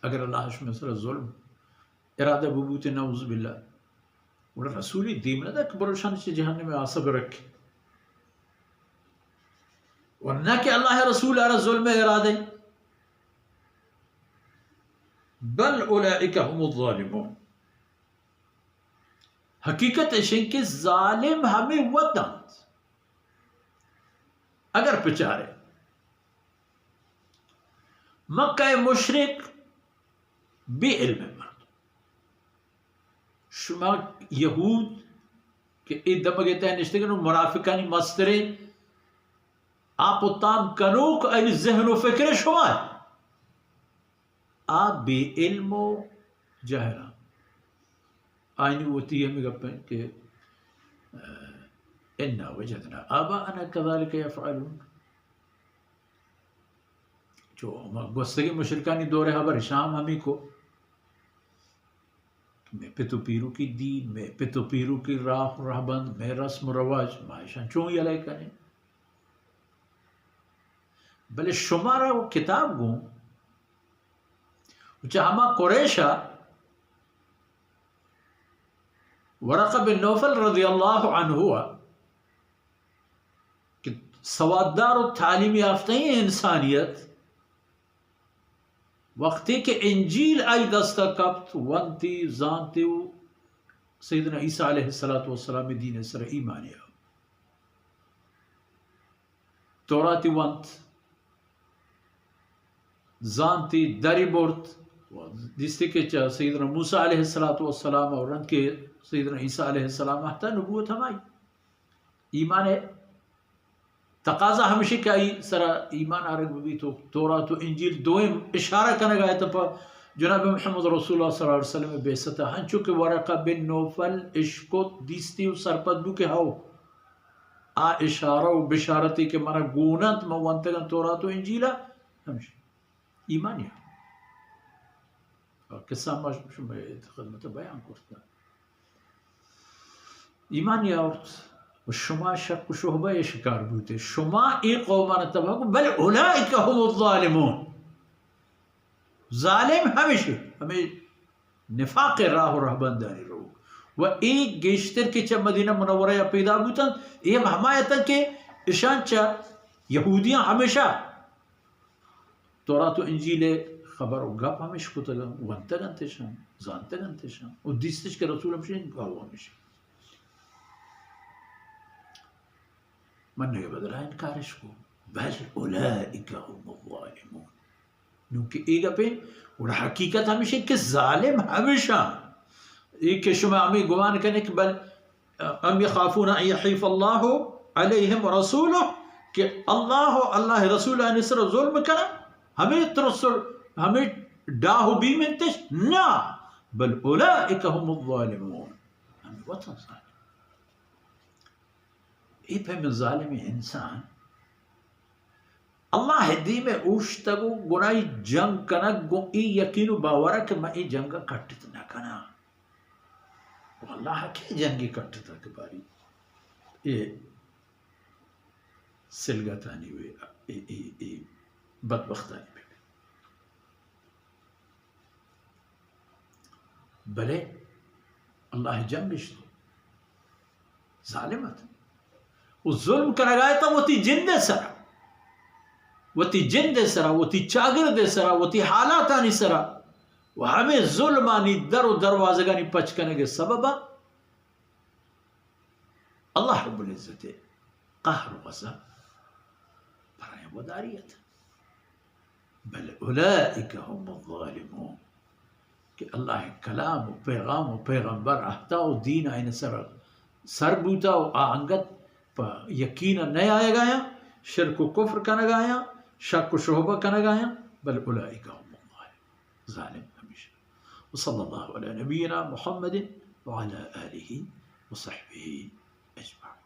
اگر اللہ شمئے سرا ظلم ارادہ ببوتے، نعوذ باللہ، گڑا رسولی دیم نہ دا کہ برو شان چہ جہنم آسا برکے۔ ورنہ کہ اللہ رسول آرا ظلم ارادہ۔ بل اولئک هم الظالمون۔ حقیقت اشیں کہ ظالم ہمے وت انت۔ اگر پچارے، مکہ مشرک بے علم مردم، شما یہود کہ اے دمگ ء تہ نشتگن و منافقانی مستریں آپ و تام کنوک، آئی ذہن و فکر شما۔ آ بے علم و جاہلاں۔ آئینی وتی ہمیں گپ ہیں کہ، انا وجدنا آباءنا كذلك يفعلون۔ چو ہما گوستگیں مشرکانی دور ہبر شام ہمیں کو، مئے پت و پیروکی دین، مئے پت و پیروکی راہ و رہبند، مئے رسم و رواج، ما اشان چون یلہ کنیں؟ بلے شمارا و کتاب گوں، و چہ ہما قریشا ورقہ بن نوفل رضی اللہ عنہ کہ سواددار و تعلیم یافتہ انسانیت، وقتی کہ انجیل آئی دستا کپت، ونتی، زانتی و سیدنا عیسیٰ علیہ الصلوۃ والسلام دین سر ایمان یا توراتی ونت، زانتی، دری برت، و دیستی کہ چہ سیدنا موسیٰ علیہ الصلوۃ والسلام اور رند کہ سیدنا عیسیٰ علیہ السلام ہتا نبوت ہمائی۔ ایمان ہے تقاضا ہمشی کہ آئی سرا ایمان آرگ ببیت و تورات و انجیل دوئیں اشارہ کنگا ات پہ جناب محمد رسول اللہ صلی اللہ علیہ وسلم بعثت، ہنچو کہ ورقہ بن نوفل اشکت دیستی و سرپد بو کہ ہو، آ اشارہ و بشارتی کہ منا گون انت، من ونتگن تورات و انجیلا، ہمشی ایمان یا۔ قصہ ما شمئے خدمت بیان کرتا۔ ایمان یا آورت و شما شک و شبہہ شکار بوتے، شما اے قومانا تباہ کو، بل اولئک هم الظالمون۔ ظالم ہمشی، ہمیں نفاق راہ و رہبندانی روگ۔ و اے گیشتر کہ چہ مدینہ منورہ یا پیدا بوتن، اے ہم ہما اتن کہ اشان چہ یہودیاں ہمیشہ تورات و انجیل خبر و گپ ہمش کتگ، ونتگ انت اشان، زانتگ انت اشان، و دیستش کہ رسول ہمشی، گاو ہمشی۔ منگ بدلا انکارش کو، بل اولئک هم الظالمون۔ نوں کہ اے گپیں، گڑا حقیقت ہمیش انت کہ ظالم ہمیشاں۔ اے کہ شما ہمیں گمان کنے کہ بل، ام یخافون ان یحیف اللہ علیہم ورسولہ، کہ اللہ و اللہ رسول آنی سر ظلم کنا، ہمیں ترس و ہمیں ڈاہ و بیم انتش؟ نا، بل اولئک هم الظالمون۔ ہمیں وطن ظالم۔ اے پیمیں ظالمیں انسان اللہ ء دیم ء اوشتگ و گناہی جنگ کنگ گوں اے یقین و باور ء کہ من اے جنگ ء کٹت نہ کناں۔ و اللہ ء کئے جنگے کٹتگ کہ باری اے سلگتانی و اے، اے، اے، اے بدبختانی بہ بلے اللہ جنگ اشتو ظالم ات و ظلم کنگایتا وتی جند سرا، وتی جند سرا، وتی چاگرد سرا، وتی حالاتانی سرا و ہمیں ظلمانی در و دروازگانی پچ کنگ سببا اللہ رب العزت قہر و غضب برای وداری ات۔ بل اولئک هم الظالمون، کہ اللہ کلام و پیغام و پیغمبر اہدا و دین آئین سر، سر بوتا و آ انگت پہ یقین نہ آیگایاں، شرک و کفر کنگایاں، شک و شہبہ کنگایاں، بل اولئک هم الظالمون، ظالم ہمیشہ۔ وصلی اللہ علی نبینا محمد وعلی آلہ وصحبہ اجمعین۔